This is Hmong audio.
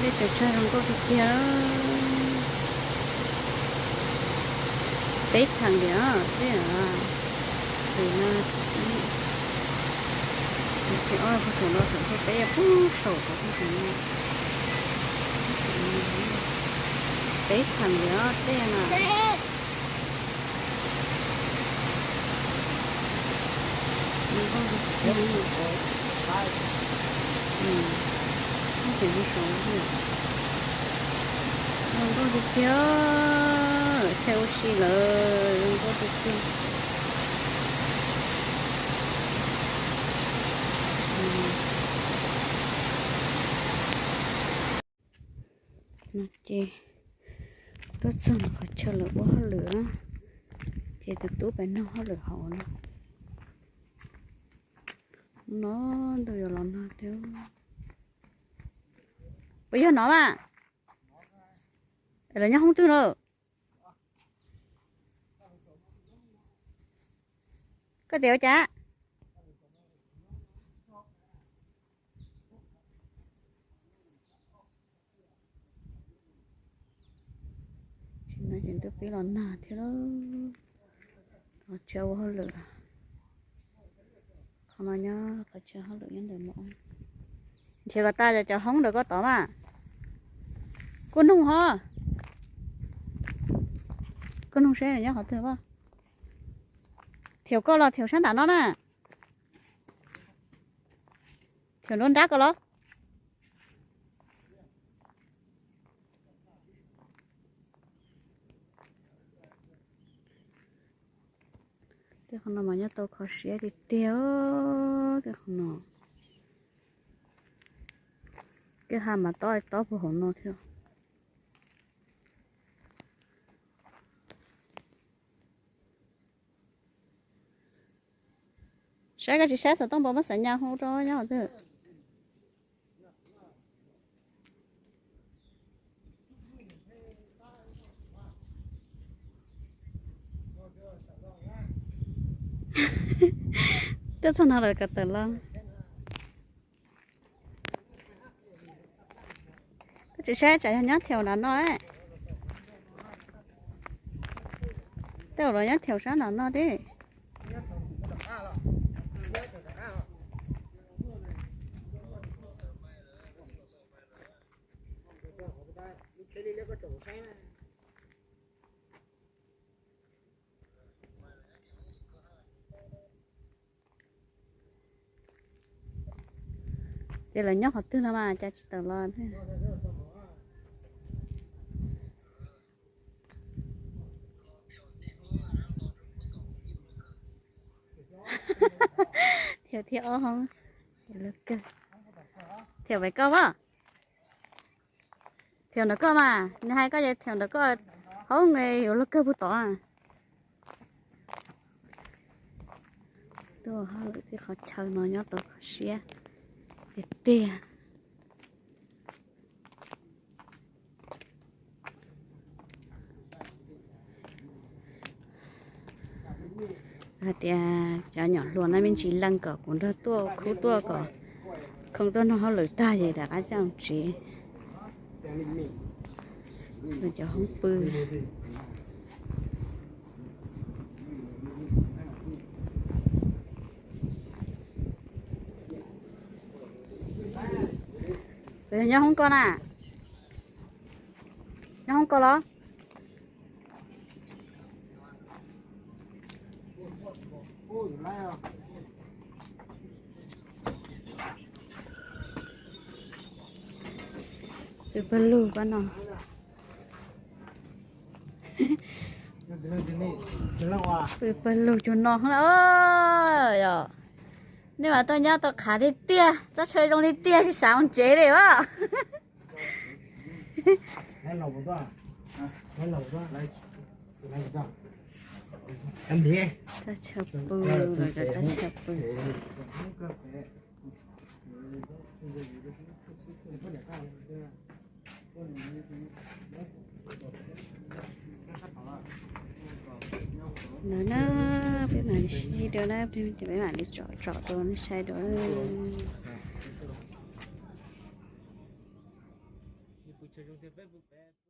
Dej tsaws tsag zoo nkauj tiag tiag. Peb txhais li os, tej, tej no, ces ob pug saum no, saum peb pug saum, peb txhais li os, tej no. Zoo nkauj tiag tiag, chaw ua si lawm, zoo nkauj tiag tiag. No ces tuaj txog qhov chaw lawv ua hauj lwm, ces tus tub pais nug hauj lwm hauv no. No ntuj yuav los nag thiab. Puas yog no mas? Lawv nyob hoob twg na? Koj tias ua cas? Tsis no ces twb pib los nag thiab. Qhov chaw ua hauj lwm, qhov no nyob qhov chaw hauj lwm nyob ntawm no. Nrhiav kom tau cov hoob ntawm koj tod mas. Kuj nug ho, kuj nug seb nyob qhov twg. Thiaum koj los thiaum sab nram no na? Thiaum nruab nrab koj los? Tej qhov no mas nyob tau kho siab tiag tiag, tej qhov no. Tej ha mas tob tob puag hauv no thiab. Saib koj tsis saib xov tooj npua muab xav nyas hu rau nyob qhov twg. Twb txog no lawm kom tawm los. Koj tsis saib tsam yog nyob thiaum nram no. Tej zaum los nyob thiaum sab nram no thiab. Ces lawv nyob qhov twg no mas cas tsis tawm los. Thiaum thiab ob hoob, lawv kawg. Thiaum pem koj as. Thiaum ntawm koj mas, nws hais koj ces thiaum ntawm koj, hauv nws yuav luag kawg puag tod. Tuaj hauj lwm tej qhov chaw no nyob tau kho siab tiag tiag. Hais tias cov nyuam hluas no me ntsis lees kom kuv nrog tuaj khub tuaj kom khoo tuaj noj hauj lwm tag ces rov qab coj mus tsev. Cov hoob pw. Nyob hoob koj na? Nyob hoob koj los? Pw pawg lug pab no. Pw pawg lug cuag no os. Yog nej mas tuaj nyob tau qhav tiag tiag, txoj chaw zoo li tiag tsis xav mus tsev li as. Txoj chaw pw, txoj chaw pw. No na, peb mam li sib dua na, peb mam li tsom tsom rau nej saib dua. Pw tsaug zog tiag peb pw pem.